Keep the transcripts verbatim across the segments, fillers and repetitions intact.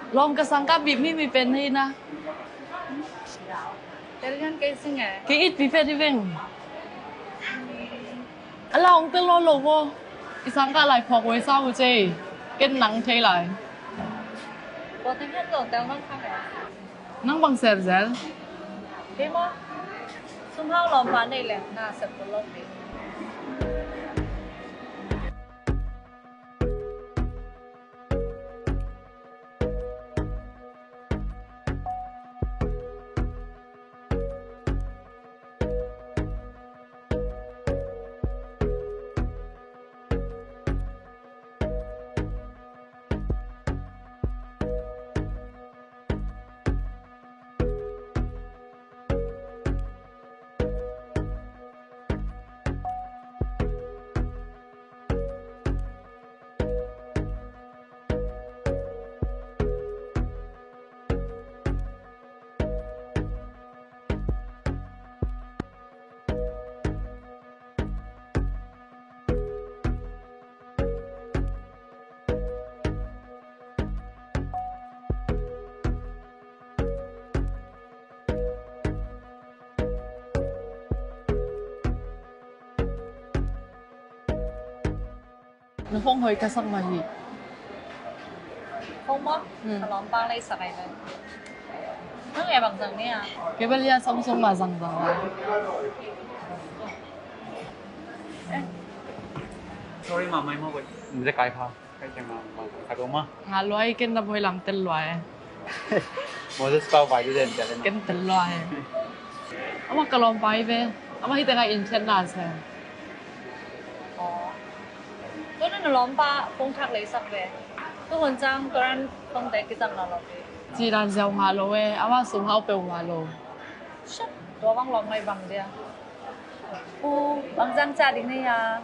Lawm, ka sangkah bip mimi pen hi na. Tel lian kei sing e. Kei it pi pen hi veng. A la hong tel lo lo vo. I sangkah lai phawk wei sa uh cei. Ken nang thei lai. Ko ting hen lo tel nang khang e. Nang bang ser zel? Kei maw? Sum hau lawmpa nei leng na sep ko lo pi. Na phone hoih ka sak mah hi. Phone maw? Hmm. Ka lawmpa lei sak ai ve. Nang e bang zang ni a? Kei bel ya Samsung mah zang zang a. Sorry mah, mai mah wei. Nze kai pha. Kai teng mah, mah zang sak lo mah. Nga luai ken na boi lam tel luai. Moses pau vai du den tel na. Ken tel luai. Ama ka lawmpa hi ve. Ama hi teng a in chet na se. Aw. Tuna na lawmpa phone thak lei sak ve. Tu hun cang turan phone te kizang lo lo ve. Ci dan ziau ngah lo e, ama sum hau peuh ngah lo. Shit, tua bang lawm ngai bang dia. U, bang zang ca ding nei a.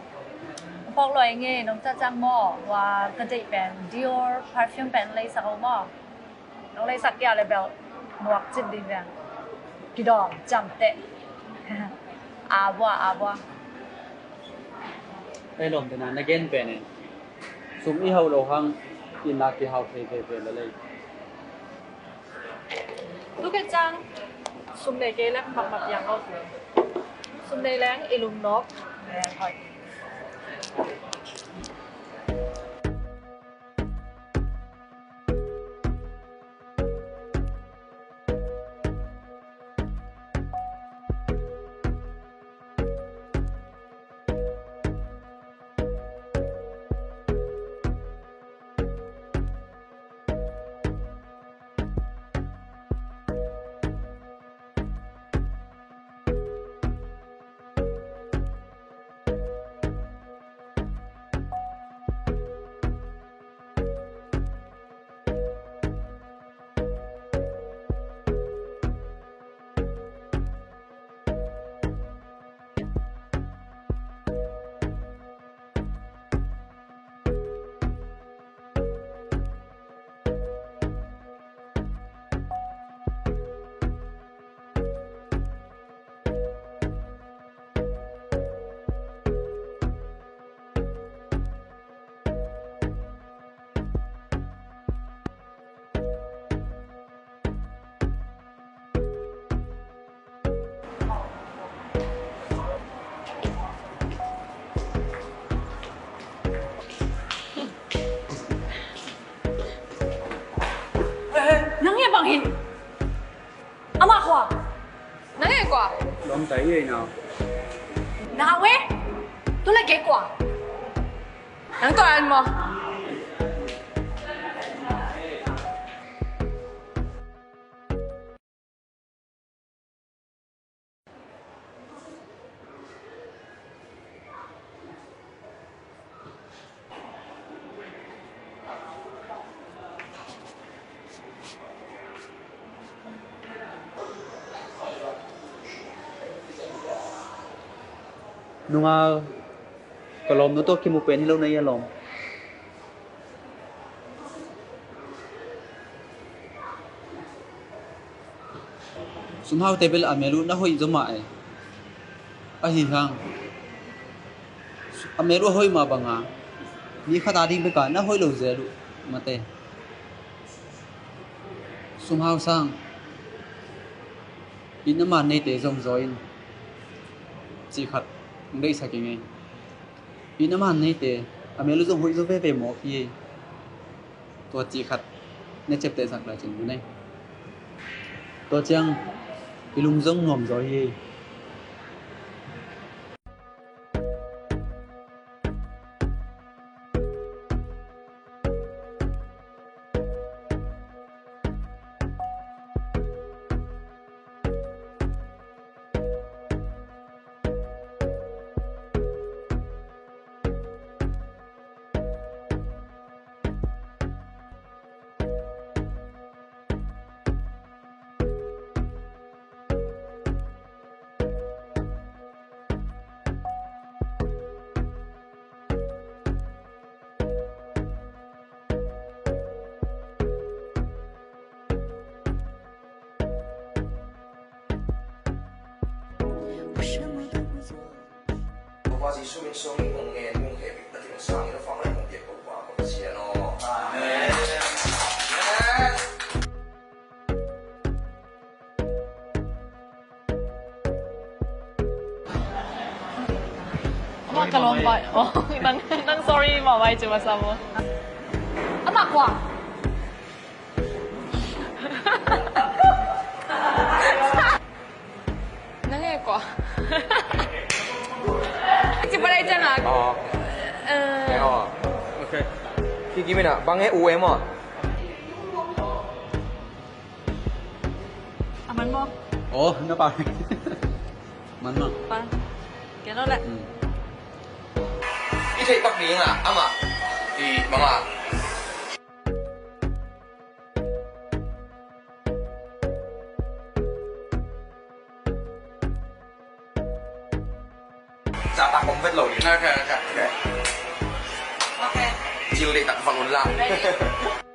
Phawk lo ing e, nong ca cang maw. Wa ka deih pen Dior perfume pen lei sak o maw. Nong lei sak kia le bel nuak cit ding veng. Kidawm cam teh. A bua, a bua. Ei lawm te na, na gen pen e. Sum i hau lo hang, inn a kihau thei ve ve le lei. Tu ke cang, sum nei kei leng makmak yang lo tu. Sum nei leng i lum nok. Leng hoi. Nang e bang hi. Amah kua? Nang e kua? Lawm tai e na. Na we? Tu le ke kua? Nang tua an maw? Nunga ka lawmnu tawh kimu pen hi lo na hi a lawm. Sumhau te bel a mel uh na hoih zaw mah e. Ahi hang a mel uh a hoih mah banga mi khat a ding beka na hoih lo zel uh mate. Sum Hau Sang, itna man neite zong zaw in, cih khat hong deihsak ing ei. Itna man neite a mel uh zong hoih zaw veve mawk hi ei. Tua cih khat na ciapteh sak lai cin bu nei. Tua ciang i lung zong nuam zaw hi ei. Topa Jesuh min suangin kong ngen, kong hehpih takin hong sangin a fang lai kong piak Topa ka Pasian aw. Amen. Amen. Ama ka lawm vai. Oh, nang, nang sorry mah vai ci masa maw. Ama kua. Nang e kua. Ci ba lai ciang a. Oh. Eh. Eh, oh. Okay. Ki ki mina bang e u e maw. A man maw? Oh, na pa. Man maw? Pa. Kei lo le. Hmm. I theih tak ding a, amah i manga. Zahtak om vet lo ding. Okay, okay. Okay. Cil dih tak fa un la. Ready?